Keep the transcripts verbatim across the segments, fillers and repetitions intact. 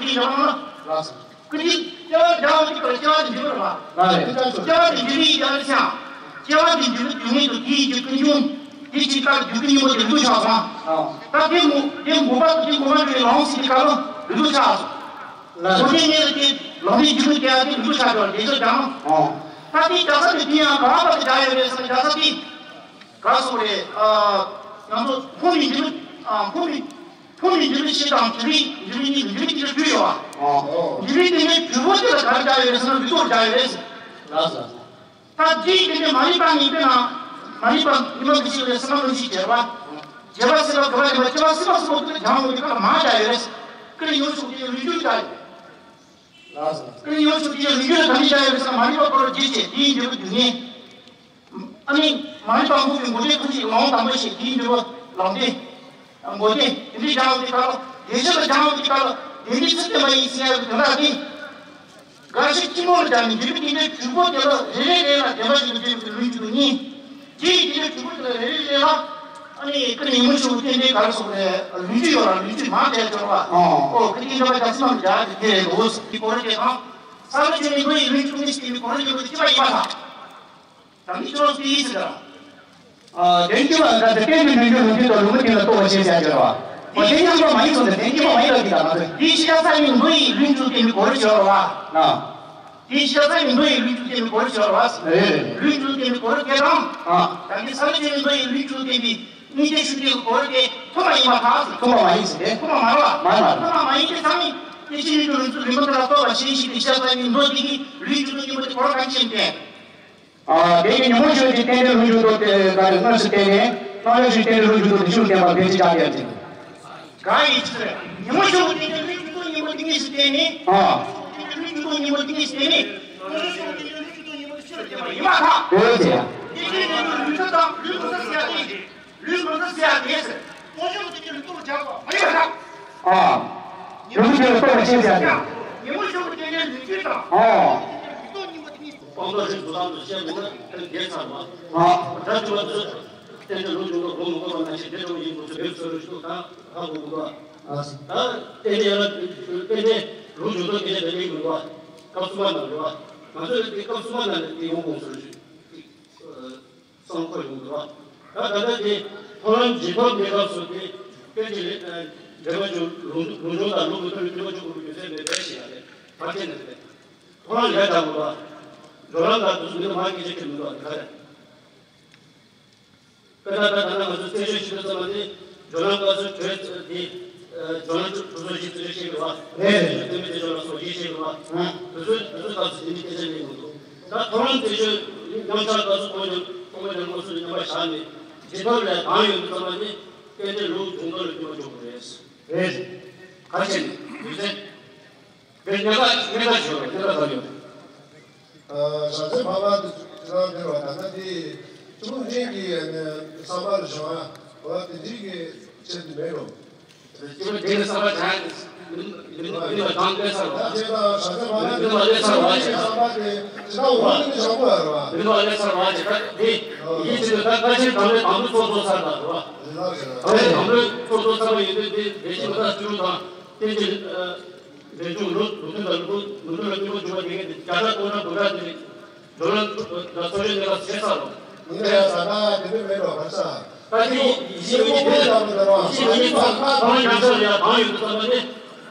ཀུན་གྱི་འཇམ་ལ། ལགས་སོ། ཀུན་གྱི་སྐྱེ་བ་བརྒྱ་པོ་དེ་ཀ་ལ་སྐྱེ་བ་དེ་འཇིག་པ་རེད་པ། ལགས་རེད། སྐྱེ་བ་དེ་འཇིག་པའི་རྒྱ་ལ་ཆགས། སྐྱེ་བ་དེ་འཇིག་པའི་དུས་ངན་དུ་དེའི་རྒྱུ་ཀུན་འབྱུང་། དེ་ཕྱི་ཀ་ལ་རྒྱུ་ཀུན་འབྱུང་བ་དེ་ལུགས་ཆགས་སོང་། ཨ། ད་དེ་མུ་དེ་མུ་པ་དེ་གོ་མ་འགྲོ་བའི་ལམ་ཟེར་དེ་ཀ་ལ་ལུགས་ཆགས་སོང་། ལགས་རེད། མུ་དེ་ངན་ལ་དེ་ལམ་དེ་རྒྱུ་ཀུན་སྐྱེ་བ་དེ་ལུགས་ཆགས་འགྲོ་བ་དེ་ཚོ་ཀྱང་། ཨ། ད་དེ་རྒྱ་ས་དེ་དེ་ཡང་ག་བ་དེ་རྒྱ་ཡོད་རེད་ཟེར་ན། རྒྱ་ས་དེ་ག་སོགས་རེད། ཨ། ང་ཚོ་ཕུང་པོའི་འཇིག་པ། ཨ། ཕུང་པོའི་ཕུང་པོའི་འཇིག་པའི་ཕྱིར་དང་འཇིག་པའི་འཇིག་པའི་གཉིས་འཇིག་པའི་གཉིས་ཀྱི་འཇིག་པའི་རྒྱུ་ཡོད་པ། འཇིག་པའི་གཉིས་ཀྱི་འཇིག་པའི་རྒྱུ་པོ་དེ་ལ་ག་རེ་བྱ་ཡོད་རེད་ཟེར་ན་ལུས་སྟོབས་བྱ་ཡོད་རེད། ལགས་སོ། ད་འདིའི་རྒྱུ་འབྲས་མ་རིག་པ་ཉིད་དཔེར་ན། མ་རིག་པ་ཉི་མ་འདི་ཞིག་ལས་སེམས་ལ་ཞིག་བྱེད་པ། བྱེད་པ་སྲིད་པ་དགེ་བ་ལེན་པ་སྐྱེ་བ་སྲིད་པ་སོགས་ཀྱི་སྦྱང་བའི་སྐབས་ལ་མ་བྱ་ཡོད་རེད། ཀུན་ནས་ཡོངས་སུ་དེ་ལུས་རྒྱུ་བྱ་ཡོད། ལགས་སོ། ཀུན་ནས་ཡོངས་སུ་དེ་ལུས་རྒྱུ་ག་འདྲ་བྱ་ཡོད་རེད་ཟེར་ན། མ་རིག་པ་ཁོ་རང་བརྗེད་བྱས་དེའི་འབྲས་བུ་སྡུག་བསྔལ། ཨ་ནི་མ་རིག་པ་འགོག་པའི་འགོག་བྱེད་ཐམས་ཅད་ལམ་དང་པོ་ཞེས་དེའི་འབྲས་བུ་ལམ་བདེ། འགོག་བདེ། དེ་འདྲའི་སྦྱང་བའི་སྐབས་ལ། དེ་བཞིན་དུ་སྦྱང་བའི་སྐབས་ལ་དེ་འདྲའི་ཚུལ་བསྟན་པ་ཡིན་ཟེར་ཡག་གི་དོན་དག་དེ། འགའ་ཞིག་སྤྱི་མོ་ལ་སྦྱར་ནས་འཇིག་པའི་རྟེན་འབྲེལ་དྲུག་པོ་དེ་ལ་རེ་རེ་རེ་ལ་བདེན་པ་བཞི་དང་ལྡན་པའི་ལུས་འཇུག་གཉིས། དེའི་རྟེན་འབྲེལ་དྲུག་པོ་དེ་ལ་རེ་རེ་རེ་ལ། ཨ་ནི་ཀུན་ནས་ཡིད་མུག་ཆུང་བའི་རྟེན་འབྲེལ་ག་རེ་སོགས་ལས་ལུས་འཇུག་ཡོད་ལ་ལུས་འཇུག་མང་དྲགས་ཡོད་པ། ཨོ། ཨོ་ཀུན་ནས་འདྲ་བ་རྒྱ་ཆེན་མང་དུ་སྦྱར་ཏེ་དེ་རེད་འདུག་དེའི་སྐོར་དེ་དང་། ས་ལ་ཆུ་ནི་མདོ་ཡི་ལུས་འཇུག་གཉིས་སུ་བསྟན་པའི་སྐོར་ཡོད་པ་དེ་གཅིག་པ་ཡིན་པར་ཐལ། དམ་པའི་ཆོས་དེ་ཡིན་ཟེར། ཨ། དོན་གཅིག་པ་ལ་ད་གཏན་གྱི་ལུས་འཇུག་ལུས་འཇུག་དང་ལུང་མ་བསྟན་ལ་རྟོགས་པར་བྱེད་ཟེར་གྱི་རེད་བ། འོ་དེ་མཉམ་པ་མ་ཡིན་གསུངས་ཏེ། དོན་གཅིག་པ་མ་ཡིན་ལབ་ཀྱི་ད་ང་ཚོས། འདི་ཤེས་བྱ་ཚད་མའི་མདོ་ཡི་ལུས་འཇུག་བསྟན་པའི་གོ་རིམ་ཡོད་རེད་བ། ཨ། འདི་ཤེས་བྱ་ཚད་མའི་མདོ་ཡི་ལུས་འཇུག་བསྟན་པའི་གོ་རིམ་ཡོད་རེད་བ། རེད་རེད། ལུས་འཇུག་བསྟན་པའི་གོ་རིམ་དེ་དང་། ཨ། ད་འདི་ས་ལ་ཆུ་ནི་མདོ་ཡི་ལུས་འཇུག་བསྟན་པའི་གཉིས་ཆ་ཤུགས་བསྟན་པའི་གོ་རིམ་དེ་མཐུན་པ་ཡིན་པར་ཐལ་ཟེར། མཐུན་པ་མ་ཡིན་ཟེར་ཏེ། མཐུན་པ་མ་རེད་བ། མ་རེད་མ་རེད། མཐུན་པ་མ་ཡིན་དེ་ཚང་མས་དེ་ཕྱིར་ལུས་འཇུག་ལུས་འཇུག་ལུང་དུ་ལ་རྟོགས་པར་བྱེད་ཞེས་པའི་ཤེས་བྱ་ཚད་མའི་མདོ་འདི་གི་ལུས་འཇུག་ལུས་འཇུག་གི་གོ་རིམ་གང་ཅི་ཡིན་ཏེ། ཨ། དེ་ཡི་ཉོན་མོངས་ཆོས་ཀྱི་རྟེན་འབྲེལ་ལུས་འཇུག་ལྡོག་སྟེ་ད་ནི་སྔོན་སུ་བསྟན་ནས། རྣམ་གཞག་ཆོས་ཀྱི་རྟེན་འབྲེལ་ལུས་འཇུག་ལྡོག་སྟེ་ཕྱི་རུ་བསྟན་པ་ཕལ་ཆེར་ཆགས་ཡོད་ཅིང་། གང་ཡིན་ཕྱིར། ཉོན་མོངས་ཆོས་ཀྱི་རྟེན་འབྲེལ་ལུས་འཇུག་ལྡོག་གཉིས་པོ་དེ་གཉིས་སུ་བསྟན་ནས། ཨ། ལུས་འཇུག་ལྡོག་གཉིས་པོ་དེ་གཉིས་སུ་བསྟན་ནས། ཉོན་མོངས་ཆོས་ཀྱི་རྟེན་འབྲེལ་ལུས་འཇུག་ལྡོག་གཉིས་པོ་དེ་ཕྱི་རུ་བསྟན་པ་ཡིན་པར་ཐལ། འོ་དེ་ཡང་། དེ་ཕྱིར་ལུས་འཇུག་ལུས་འཇུག་དང་ལུས་འཇུག་ཟེར་ཡ་དེ། ལུས་མི་འདུག་ཟེར་ཡ་དེ་ཟེར། སྟོང་ཤོས་ཀྱི་རྟེན་འབྲེལ་ལུས་སྟོབས་སྦྱར་བ་མ་ཡིན་པར་ཐལ། ཨ། ཉོན་མོངས་ཆོས་ཀྱི་སྟོབས་ལ་ཤེས་བྱ་དེ། ཉོན་མོངས་ཆོས་ཀྱི་རྟེན་འབྲེལ་ལུས་འཇུག་དང་། ཨ། ལུས་སྟོབས་གཉིས་པོ་དེ་གཉིས། སྤངས་རྟོགས་རིགས་དྲུག་ཙམ་དུ་བཤད་པ་ན་དེ་འགལ་ཚར་བ། ཨ། སྒྲ་ཆུང་བ་ཚོས་རྟེན་འབྲེལ་ལུགས་འབྱུང་ལྡོག་གོ་མི་དགོས་པ་ནང་བཞིན་དེ་འདྲ་བ་ཡིན་དགོས་ཚུལ་མེད་ཚོལ་རིགས་དྲུག་དང་ཧ་གོ་དགོས་པ། ཨ། ད་རྟེན་འབྲེལ་ཡང་ན་རྟེན་འབྲེལ་ལུགས་འབྱུང་ལྡོག་སྐད་ཆ་དེ་འདྲ་ཡིན་དགོས་པ། སྐབས་གསུམ་པ་ནང་རེད་བ། ང་ཚོས་དེ་སྐབས་གསུམ་པ་ནང་ནས་དེ་ཡོང་དགོས་ཚུལ་རེད། གསང་ཁོ་ཡོང་འདུག་བ། ད་ད་ལྟ་དེ་ཐོག་ལམ་འཇིག་རྟེན་གནས་སྐབས་སུ་དེ་སྐད་ཅིག་ལས་འབྲེལ་བ་བྱུང་ལུང་ལུང་སྦྱོང་དང་ལུང་གི་ཐོག་ནས་འབྲེལ་བ་བྱུང་དགོས་པའི་རྒྱུ་མཚན་མེད་པས་ཞེས་ཡ་རེད། ཕར་ཕྱིན་ནས་རེད། ཐོག་ལམ་ལས་དང་པོ་ལ་སྦྱོར་ལམ་ལ་དུས་སུ་མི་ལ་མང་སྐད་ཆ་ཁྱོད་མི་འདུག་བ། དེ་ག་རེད། དཔེར་ན་ད་ད་ལྟ་ང་ཚོ་བཙན་བྱོལ་སྤྱི་ཚོགས་ཚང་མ་ནི་སྦྱོར་ལམ་སྐབས་སུ་གྲོས་དེ་སྦྱོར་ལམ་དྲུག་ཚོ་ཞིག་བཙན་བྱོལ་ཞིག་རེད་བ། རེད་རེད། བཙན་བྱོལ་བཙན་བྱོལ་ལ་སོགས་ཡིད་ཆེས་རེད་བ། ཨང་། དུས་ཚོད་དུས་ཚོད་སྐབས་སུ་དེ་ནི་སྐད་ཆ་ལེན་དགོས་འདུག་ད་ཐོག་ལམ་བཙན་བྱོལ་མཉམ་ཆགས་སྐབས་སུ་ཁོང་ཚོ་ཁོང་ཚོའི་ལམ་ཁོངས་སུ་མཉམ་པ་བཞག་ནས་འབྲི་ཐབས་ལས་གང་ཡོད་ཚང་མ་ནི་རྟེན་འབྲེལ་ལུགས་འབྱུང་ལྡོག་ལ་བསྟུན་པ་འཇོག་དགོས་རེད། རེད། ག་རེ་བྱས་ནས་ཡོད་ཚད། དེ་གཉིས་ཀ་གཉིས་ཀ་ཞོར་གཉིས་ཀ་ག་ཡོད། ཨ། བྱང་སེམས་ཕ་མ་དེ་ཅི་ལ་འབྲེལ་བ་ད་ལྟ་དེ་ཐུགས་འདྲེན་གྱི་བསམ་པ་ལ་བྱུང་བ་དེ་འདྲའི་གི་ཆེད་དུ་མེད་རུང་། ཅི་ལ་འདྲེན་གྱི་བསམ་པ་བྱང་མི་མི་མི་ལ་བྱང་སླེབས་ཚར་བ། ད་བྱས་ཙང་བྱང་སེམས་ཕ་མ་དེ་མི་ལ་སླེབས་ཚར་བ་ཅེས། བསམ་པ་དེ་ཇི་ལྟ་བ་ནི་བྱང་བ་རེད་བ། མི་ལ་སླེབས་ཚར་བ་ཅེས། ད་དེ་ཡིད་ཆེས་ད་བཀའ་ཆེན་དམ་པའི་དམ་ཚིག་ཚོགས་རྫོགས་ཚར་ད་རེད་བ། རེད་ལགས་རེད་ལགས། དམ་པའི་དམ་ཚིག་ཚོགས་རྫོགས་ཚར་བ་ཡིན་དུས་དེ་དེ་བཞིན་མི་ལ་བཅུ་དྲུག་དང་རྟེན་ཅིང་། རེ་ཆུང་ལུགས་ལུགས་མཐུན་དང་ལུགས་ལུགས་མཐུན་ལ་སྐྱོན་པ་འཇུག་པ་དེ་གས་དེ་བརྒྱ་ཕྲག་སྟོང་ཕྲག་དགུ་ཕྲག་དེ་རེད། འགྲོ་ལམ་ཚོ་ཆུང་ལས་ཀ་བྱེད་ས་རོ། ཡིན་ན་ཡང་ཟ་ཁང་དེ་འདྲ་མེད་འགྲོ་བར་ས། ད་དེ་ཡིན་ཡིན་ཡིན་དེ་ཡིན་ཡིན་ཚང་གང་ཡང་ས་ཡ་གང་ཡོད་ཚང་མ་ནི།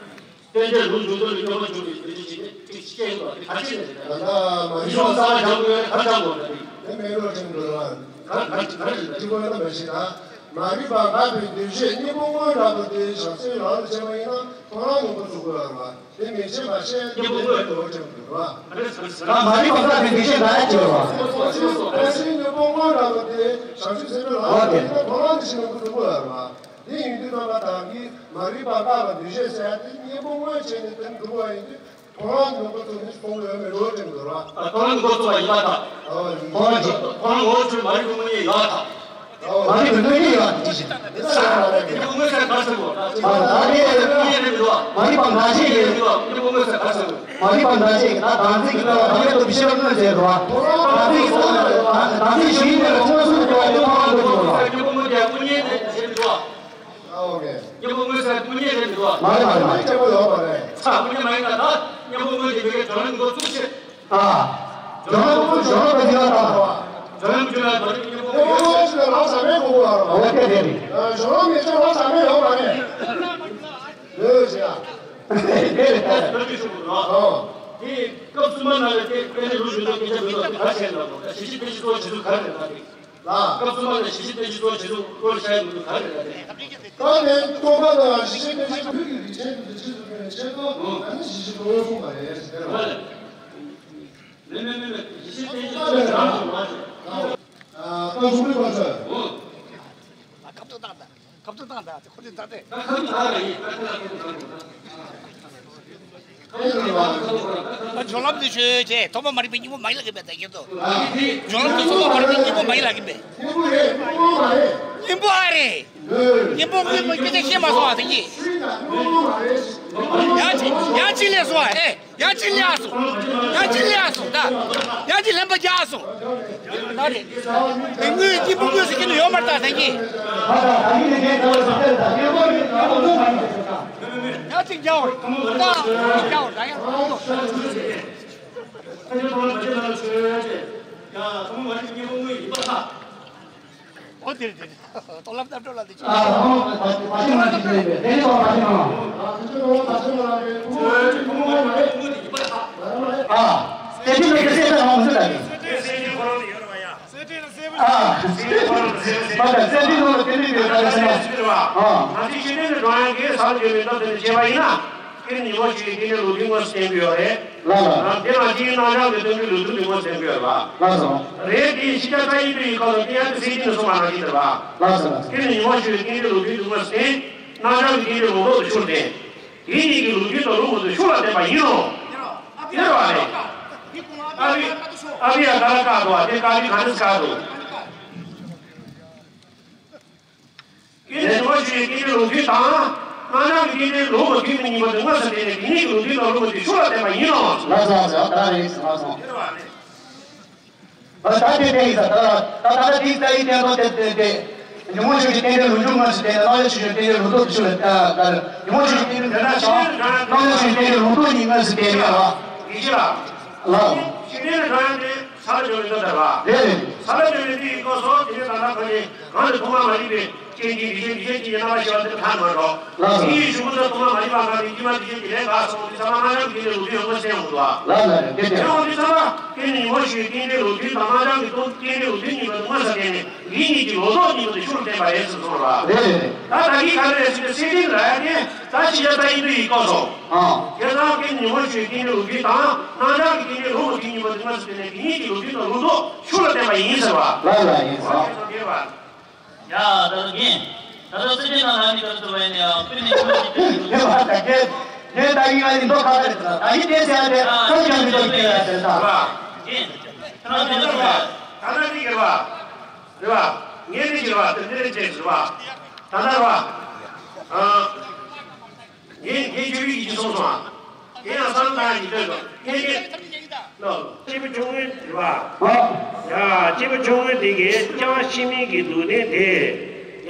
རྟེན་འབྲེལ་ལུགས་འབྱུང་ཚུལ་ལ་སྐྱོན་མ་བྱུང་བའི་དེ་འདྲ་ཞིག་ནི་ཅིག་སྐྱེ་ཡོད་པ་དེ་ག་ཅི་ནས་རེད། ད་ལྟ་མ་ཡིན་ཡིན་ཡོང་ས་ཡ་སྦྱང་དགོས་ག་སྦྱང་དགོས་རེད། དེ་མེད་འགྲོ་ཁྲིམས་འགྲོ་ལ། ག་ག་ག་རེད། ཁྲིམས་དགོས་ན་མ་ཤེས་ད། མ་རིག་པ་འགགས་པའི་འདུ་ཤེས་གཉེན་པོ་དངོས་འདྲ་པོ་དེ་བྱང་སེམས་རང་ལ་བྱས་པ་ཡིན་ན་ཁོ་རང་ངོ་བོ་ཚུགས་དགོས་ཡོད་རེད་པ། དེ་མི་བྱེད་པ་ཤེས་ཀྱི་དེ་ལས་འགྲོ་བ་ཁྲིམས་འདུག་ར། ད་མ་རིག་པ་འགགས་པའི་འདུ་ཤེས་འགག་ཡ་ཅི་རེད་བ། ཁོ་ཚོའི་ཁོ་ཚོའི་གཉེན་པོ་དངོས་འདྲ་པོ་དེ་བྱང་ཆུབ་སེམས་དཔའི་ལམ་དེ་ཡིན་ན་ཁོ་རང་གི་ཤེས་ན་ཁོ་ཚོ་དགོས་ཡོད་རེད་བ། དེ་ཡིན་དུས་ད་ལྟ་བདག་གིས་མ་རིག་པ་འགགས་པ་འདུ་ཤེས་ཟེར་ཡ་དེ་གཉེན་པོ་དངོས་བྱས་ནས་དེ་འདུག་པ་ཡིན་དུས་ཁོ་རང་གི་ངོ་བོ་ཚུགས་ནས་སྤོང་ཡོད་མེད་འགྲོ་བ་ཁྲིམས་འདུག་ར། ཁོ་རང་གི་ངོ་བོ་ཚུགས་པ་ཡིན་པ་དང་། ཨོ་ཡིན། ཁོ་རང་གི་ཁོ་རང་ངོ་བོ་ཚུགས་མ་རིག་པའི་དངོས་གཉེན་ཡོད་པ་དང་། མ་རིག་པའི་དངོས་གཉེན་ཡོད་པ་དེ་ཅི་ཞིག་དང་། དེ་ལྟར་ཡོད་པ་རེད། དེ་དངོས་གསལ་ག་ཚོད་གོ། ད་དེ་དངོས་གསལ་ག་ཚོད་གོ། མ་རིག་པ་འགག་བྱེད་ཀྱི། དེ་དངོས་གསལ་ག་ཚོད་གོ། མ་རིག་པ་འགག་བྱེད་ཀྱི་ད་བདག་འཛིན་གྱི་ལྟ་བ་དང་ཡོད་དོ་བི་ཤེས་པ་མངོན་ཟེར་རོ། བདག་འཛིན་གྱི་ལྟ་བ་དང་བདག་འཛིན་ཞུ་ཡིན་པའི་མངོན་སུམ་དུ་བ་ཡོད་མ་འགྲོ་གི་ཡོད་རོ། དངོས་གསལ་དངོས་གཉེན་དེ་བྱེད་མི་འདུག་ཨ། ཨོ་ཀེ། དངོས་གསལ་དངོས་གཉེན་དེ་མི་འདུག་ཨ། མ་རེད་མ་རེད་མ་རེད། ཁྱད་པར་ཡོད་མ་རེད། ས་དངོས་གཉེན་མ་ཡིན་ན་ད་དངོས་པོ་དངོས་གཉེན་དེ་གའི་བགྲོ་གླེང་འགོ་ཚུགས་ཆེད། ཨ། བགྲོ་གླེང་འགོ་ཚུགས་བགྲོ་གླེང་འགོ་ཚུགས་ཡོད་དང་། བགྲོ་གླེང་འགོ་ཚུགས་ཡོད་དང་། དངོས་པོ་དངོས་གཉེན་ཞིག་ལ་ལམ་ཟབ་མོའི་གོ་བ་རོ། ཨོ་ཀེ་རེད་རེད། བགྲོ་གླེང་མི་བྱེད་ལམ་ཟབ་མོའི་ཡོད་མ་རེད། ཡོད་ཟེར་ཡ། དེ་སྐབས་གསུམ་པ་ནང་ལ་དེ་དཔེ་ནི་ལུགས་ཞུ་ན་སྐད་ཆ་མི་འདུག་དེ་ག་བྱས་ན་ལོ། ད་གཞི་ཤེས་དཔེ་ཤེས་གཙོ་བོ་བྱེད་ཚུལ་ག་རེ་རེད་ད་དེ། ལ། སྐབས་གསུམ་པ་ནས་གཞི་ཤེས་དཔེ་ཤེས་གཙོ་བོ་བྱེད་ཚུལ་སྐོར་བཤད་ཡོང་དུས་ག་རེ་རེད་ད་དེ། ད་ནི་རྟོག་པ་དང་གཞི་ཤེས་དཔེ་ཤེས་ལུགས་ཀྱི་རིགས་ཅན་དུ་ཕྱིན་ཚུལ་ཕུལ་ནས་ཆེད་དུ་ཨ་ནི་གཞི་ཤེས་གཙོ་བོ་གསུངས་པ་རེད་ཟེར་བ་རེད། མེད་མེད་མེད་མེད། གཞི་ཤེས་དཔེ་ཤེས་གཙོ་བོ་རང་བྱུང་བ་ཞིག་ཨ། ད་གཞུང་ལུགས་པ་ཚོས། ཨ། ཁ་ཐུག་བཏང་ད། ཁ་ཐུག་བཏང་ད། ཁོ་ཚོས་ད་ལྟ། ད་ཁ་ཐུག་ད་ལྟ་ཡིན། ད་ཁ་ཐུག་ད་ལྟ། ད་སྦྱོར་ལམ་དུ་ཆོས་ཅེས་ཐོག་མ་མ་རིག་པའི་གཉེན་པོ་མ་ཡིན་ལ་གིན་པས་ད་ཁྱེད་ཚོ། སྦྱོར་ལམ་དུ་ཐོག་མ་མ་རིག་པའི་གཉེན་པོ་མ་ཡིན་ལ་གིན་པས། གཉེན་པོ་ཨ་རེད། གཉེན་པོ་དངོས་པོ་སྐད་ཆ་བཤད་མ་སོང་བ་དེ་གྱིས། ཡང་ཅི་ཡང་ཅི་ལས་སོང་བ་ཨེ། ཡང་ཅི་ལས་སོང་། ཡང་ཅི་ལས་སོང་ད། ཡང་ཅི་ལན་པ་རྒྱག་སོང་། ད་རེད། དེ་དངོས་གཉེན་པོ་དངོས་སུ་སྐྱེ་ནི་ཡོད་མ་རེད་ད་ཟེར་གྱི། ཡང་ཅིག་རྒྱག་འོ། ད་ཅིག་རྒྱག་འོ་ད་ཡང་། ཨོ་དེ་རེད་དེ་རེད། ཏོ་ལབ་ཏབ་ཏོ་ལ་དེ་ཅི། ཨ་ཧོ། ད་ཅི་མ་ཅི་ཅི་ལེ་དེ་ནི་ཏོ་མ་ཅི་མ། ཨ། དེ་ཅི་ལེ་དེ་སེ་ད་མ་མི་ཟེར་ད་དེ། ཨ། མ་ད་སེ་དེ་ནང་ལ་དེ་ནི་དེ་ད་ཅི་མ། ཨ། ང་ཚོའི་ཤེས་ལྡན་གྱི་འགྲོ་ཡང་གིས་ས་ལ་བརྗོད་མེད་ཐབས་ཟེར་ནས་བཤད་པ་ཡིན་ན། ཀུན་ཉོན་མོངས་ཆོས་ཀྱི་རྟེན་འབྲེལ་ལུགས་མཐུན་མངོན་སུམ་བསྟན་གྱི་ཡོད་རེད། ལགས་ལགས། དེ་ནང་བཞིན་རྣམ་གཞག་གི་རྟེན་འབྲེལ་ལུགས་མཐུན་དུ་མངོན་སུམ་བསྟན་གྱི་ཡོད་རེད་པ། ལགས་སོ། རེད་དེ་ཕྱི་རྒྱལ་ཁ་ཡིན་པའི་ཁ་ལ་ཀུན་ཡང་དུ་སེམས་ཅན་ནི་གསུངས་པ་ནང་བཞིན་རེད་པ། ལགས་སོ་ལགས་སོ། ཀུན་ཉོན་མོངས་ཆོས་ཀྱི་རྟེན་འབྲེལ་ལུགས་མཐུན་དུ་མངོན་སུམ་བསྟན། རྣམ་གཞག་གི་རྟེན་འབྲེལ་ལུགས་ལྡོག་ཏུ་ཆུག་བསྟན། དེ་གཉིས་ཀྱི་ལུགས་མཐུན་དང་ལུགས་མི་མཐུན་ཤུགས་ལ་བསྟན་པ་ཡིན་ནོ། ཡིན་རེད་པ་རེད། ཨ་བི་ཨ་བི་ཡ་ད་ལ་ཀ་དོ་ཨ་དེ་ཀ་བི་ག་ནི་ཀ་དོ། ཀུན་ཉོན་མོངས་ཆོས་ཀྱི་རྟེན་འབྲེལ་ལུགས་མཐུན་དང་། རྣམ་གཞག་གི་རྟེན་འབྲེལ་ལུགས་མི་མཐུན་གཉིས་པོ་དེ་མངོན་སུམ་བསྟན་ནས་དེ་གཉིས་ཀྱི་ལུགས་མཐུན་དང་ལུགས་མི་མཐུན་ཤུགས་ལ་བསྟན་པ་ཡིན་ནོ། ལགས་སོ་ལགས་སོ། ད་རེད་ཟེར་ལགས་སོ། ད་ལྟ་དེ་དེ་ཡིན་ས་ད་ད་ད་ལྟ་དེའི་རྩ་བའི་བསྟན་དོན་དེ་དེ་དེ། ཉོན་མོངས་ཆོས་ཀྱི་རྟེན་འབྲེལ་ལུགས་མཐུན་མངོན་སུམ་བསྟན་ནས་རྣམ་གཞག་ཆོས་ཀྱི་རྟེན་འབྲེལ་ལུགས་ལྡོག་ཏུ་ཆུག་ལ་ད་ད་ཉོན་མོངས་ཆོས་ཀྱི་རྟེན་འབྲེལ་འདྲ་ན་ཆོག་རྣམ་གཞག་ཆོས་ཀྱི་རྟེན་འབྲེལ་ལུགས་ལྡོག་གཉིས་མངོན་སུམ་བསྟན་ནས་ལ། ཡིན་གྱི་ལ། ལགས། ཤེས་ལྡན་གྱི་འགྲོ་ཡང་དེ་ས་ལ་བརྗོད་མེད་ཐབས་ཟེར་བ། རེད་རེད། ས་ལ་བརྗོད་མེད་དེ་ཡི་སྐབས་སུ་དེ་ནས་ད་ལྟ་ཁོ་ནི་གང་དུ་ཐོག་མ་མ་རིག་པའི་རྐྱེན་གྱིས་འདི་ཞེས་འདི་ཞེས་ཀྱི་རྣམ་པ་ཤེས་པ་དེ་ཐར་མ་འགྲོ། ལགས་སོ། དེ་ཡི་གཞུག་གུ་དུ་ཐོག་མ་མ་རིག་པ་གང་དེ་དཀྱུས་མ་འདི་ཞེས་ཀྱི་ལས་འགགས་སོང་དེ་ཚང་མ་རྣམ་གཞག་གི་རྟེན་འབྲེལ་ལུགས་མཐུན་ཡོང་ངོ་ཟེར་ཡོང་གི་འདུག་བ། ལགས་ལགས་རེད་དེ་དེ། དེ་འོང་དུས་ཚང་མ་ཀུན་ཉོན་མོངས་ཆོས་ཀྱི་རྟེན་འབྲེལ་ལུགས་མཐུན་དང་རྣམ་གཞག་གི་རྟེན་འབྲེལ་ལུགས་མཐུན་གཉིས་པོ་དེ་མངོན་སུམ་བསྟན་ནས་འདི་གཉིས་ཀྱི་ལུགས་ལྡོག་གཉིས་པོ་དེ་ཤུགས་ལ་བསྟན་པ་རེད་ཟེར་གསུངས་པ་རེད། ད་ད་གིན་ག་རེ་རེད་ཟེར་ན་སེམས་ཅན་ལ་ཡང་དེ་ད་ཕྱི་རྒྱལ་ལྟ་ཡིན་དུས་ཡི་སྐབས་སུ། ཨང་། དེ་ལྟར་ཀུན་ཉོན་མོངས་ཆོས་ཀྱི་རྟེན་འབྲེལ་ལུགས་མཐུན་དང་རྣམ་གཞག་གི་རྟེན་འབྲེལ་ལུགས་མི་མཐུན་གཉིས་པོ་དེ་མངོན་སུམ་བསྟན་ནས་དེ་གཉིས་ཀྱི་ལུགས་མཐུན་དང་ལུགས་ལྡོག་ཤུགས་ལ་བསྟན་པ་ཡིན་ཟེར་བ། ལགས་ལགས་ཡིན་ཟེར་བ། ཡ་ད་ལྟ་ངས་ད་ལྟ་སེམས་ཅན་རྣམས་ལ་ནི་ག་ཚོད་པ་ཡིན་ཡང་ཀུན་ནས་ཆུང་ཞིག་ཏུ་ཡིན་ལུགས། ངས་ད་ངས་ད་ཡིན་ང་ཡིན་མདོག་ཁ་ཁ་རེད་ཟེར་ད་ཡིན་བསྟན་ཟེར་ཡ་དེ་ཁ་ཅང་མི་མདོག་སྐྱེ་ཡ་ཟེར་ད། ཡིན། ཁྱེད་རང་ཚོ་ལ་ད་ལྟ་འདི་གི་རེད་བ། རེད་བ། ངས་འདི་གི་རེད་བ་དེ་འདི་རེད་ཅེས་ཟེར་བ། ད་ལྟ་རེད་བ། ཨ། ངས་ངས་ཆོས་ཡིག་ཅིག་གསུངས་སོང་ཨ། དེ་ཡང་བསམ་བློ་བཏང་ཡག་ཅིག་ལྟོས་དང་། ངས་ངས་ལོ། སྐྱེས་བུ་ཆུང་ངུའི་རེད་བ། ཡ། སྐྱེས་བུ་ཆུང་ངུ་དེ་གིས་སྐྱེ་བ་ཕྱི་མའི་གི་སྡུག་བསྔལ་དེ།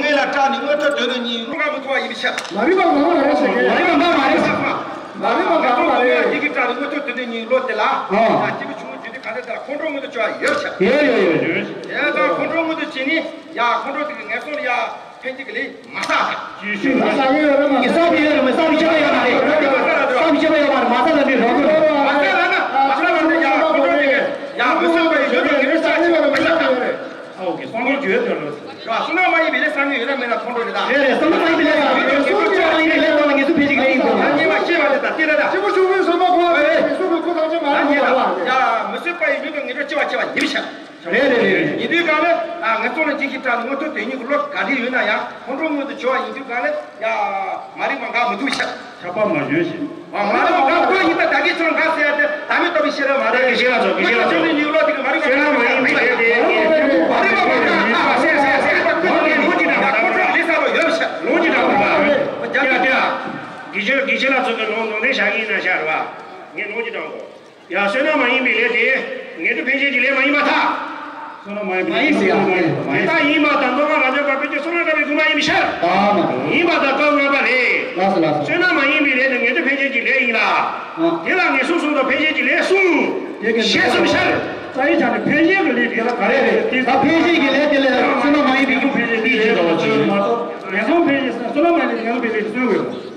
ངེད་ལ་སྐྲག་ནས་མངོན་མཐོ་དོན་དུ་ཉིད་བློ་ཁ་མི་ཐོག་ཡིན་པའི་ཕྱིར། མ་རིག་པ་ངོ་མ་རེད་ཟེར་གི། མ་རིག་པ་ངོ་མ་རེད་ཟེར་གི། མ་རིག་པ་ངོ་མ་རེད། ཡི་གེ་སྐྲག་ནས་མངོན་མཐོ་དོན་དུ་ཉིད་བློ་དེ་ལ། ཨ། ཡ་སྐྱེས་བུ་ཆུང་ངུ་རྒྱུད་སྡེ་གང་ཟག་དེ་ལ་ཁོང་ཁྲོ་མངོན་དུ་བྱ་བ་ཡོད་ཕྱིར། ཡོད་ཡོད་ཡོད་ཡོད། ཡ་ད་ཁོང་ཁྲོ་མངོན་དུ་བྱས་ནས་ཡ་ཁོང་ཁྲོ་དེ་གི་ངན་སོང་ལ་ཡ་ཕན་གྱི་གི་ལས་མ་བསགས་ད། ཅི་ཞིག་མ་བསགས་ཡོད་རེད་མ། ཡི་བསགས་པའི་ཡོད་རེད་མ་བསགས་པའི་ཆ་ལ་ཡོད་མ་རེད། མི་ཤེས་པ་ཡོད་པར་མ་ས་ལ་འདི་རོགས་དགོས། མ་ས་ལ་ན་མ་ས་ལ་ན་ཡ་ཁོང་ཁྲོ་དེ་གི་ཡ་མི་སྲུན་པ་ཡི་ཡོད་པའི་ངེས་པ་ཆེ་བ་མི་ཤེས་ད། ཨོ་ཀེ་སོང་ལོ་བརྗོད་དོན་ལོ། ར་བསོད་ནམས་མ་ཡིན་པའི་ལས་བསམ་ཡུལ་ཡོད་ན་མེད་ན་ཁོང་ཁྲོ་རེད་ད། རེད་རེད། བསོད་ནམས་མ་ཡིན་པའི་ལས་བསམ་ཡུལ་ཡོད་ན་ངེས་པ་ཆེ་བ་ཡིན་པ་ལས་བསམ་ཡུལ་ཡོད་ན་ངེས་པ་ཆེ་བ་ཡིན་པ། ད་ཉེས་པ་ཤེས་པ་རེད་ད་དེ་རེད་ད། སྐྱེས་བུ་ཆུང་ངུའི་བསམ་པ་གོ་བ་རེད། ཡ་མི་སྲུན་པ་ཡི་ཡོད་པའི་ངེས་པ་ཆེ་བ་ཆེ་བ་ཡིན་ཤག་རེད་རེད་རེད་རེད། ཡིན་དུས་གང་ལ་ཨ་ངས་ཚོ་ལ་འཇིགས་ཤིག་སྐྲག་ནས་མངོན་མཐོ་དོན་གཉིས་ཀྱི་བློ་ག་འདྲ་ཡོད་ན་ཡང་ཁོང་ཁྲོ་མངོན་དུ་བྱུང་བ་ཡིན་དུས་གང་ལ་ཡ་མ་རིག་པ་འགག་མི་ཐུབ་ཤག་ཆགས་པ་མ་བྱོན་ཞིང་། མ་རིག་པ་འགག་ཁོ་ཡིན་ད་ད་གིན་ཚོ་ལ་འགག་ཟེར་ཡ་དེ་ད་མི་ལྟ་བུའི་ཤེས་རབ་མ་རེད། དགེ་བཤེས་ལགས་ཚོ། དགེ་བཤེས་ལགས་ཚོ། ཁོ་ཡིན་ཡོད་ལོ་དེ་གི་མ་རིག་པ་བསོད་ནམས་མ་ཡིན་པའི་ལས་དེ། མ་རིག་པ་མ་འགག་ཨ་སེ་སེ་སེ་ཁོ་ལོ་ཇི་དྲག་ཁོ་ཁྲོ་ལས་ས་ལོ་ཡོད་ཤག་ལོ་ཇི་དྲག་པ། ཡ་ཡ། དགེ་བཤེས་དགེ་བཤེས་ལགས་ཚོ་གི་ལོ་ནང་ནས་བཞག་གིན་ན་ཤར་བ། ངས་ལོ་ཇི་དྲག་གོ་ཡ་བསོད་ནམས་མ་ཡིན་པའི་ལས་དེ། ངེས་དོན་ཕན་ཆད་ཀྱི་ལས་མ་ཡིན་པར་ཐལ། བསོད་ནམས་མ་ཡིན་པའི་ལས་མ་ཡིན་ཟེར་ཡ། མ་ཡིན་ཟེར་ཡ། དེ་ལྟར་ཡིན་པར་ཐལ། མདོ་སྔགས་རབ་འབྱམས་པ་བོད་ཀྱི་གསུང་རབ་བཀའ་པའི་དགོངས་པ་ཡིན་པའི་ཕྱིར། ཨ་མ་རེད། ཡིན་པར་ཐལ། སྐབས་ལྔ་པ་ལས། ལགས་སོ་ལགས་སོ། བསོད་ནམས་མ་ཡིན་པའི་ལས་ནི་ངེས་དོན་ཕན་ཆད་ཀྱི་ལས་ཡིན་ལ། ཨ། དེ་ལ་ངེས་གསུམ་གསུམ་དང་ཕན་ཆད་ཀྱི་ལས་གསུམ། དེ་ག་ཞེས་གསུངས་ཤར། རྩ་བའི་ཆ་ནས་ཕན་ཆད་ཀྱི་ལས་དེ་ལ་ག་རེ་རེད། དེ་ད་ཕན་ཆད་ཀྱི་ལས་དེ་ལ་བསོད་ནམས་མ་ཡིན་པའི་རྒྱུ་ཕན་ཆད་ཀྱི་ལས་ཡིན་པ་ཅིག་མ་གཏོགས། ངེས་གསུམ་ཕན་ཆད་བསོད་ནམས་མ་ཡིན་པའི་ངེས་གསུམ་ཕན་ཆད་ཀྱི་ལས་གསུམ་དགོས།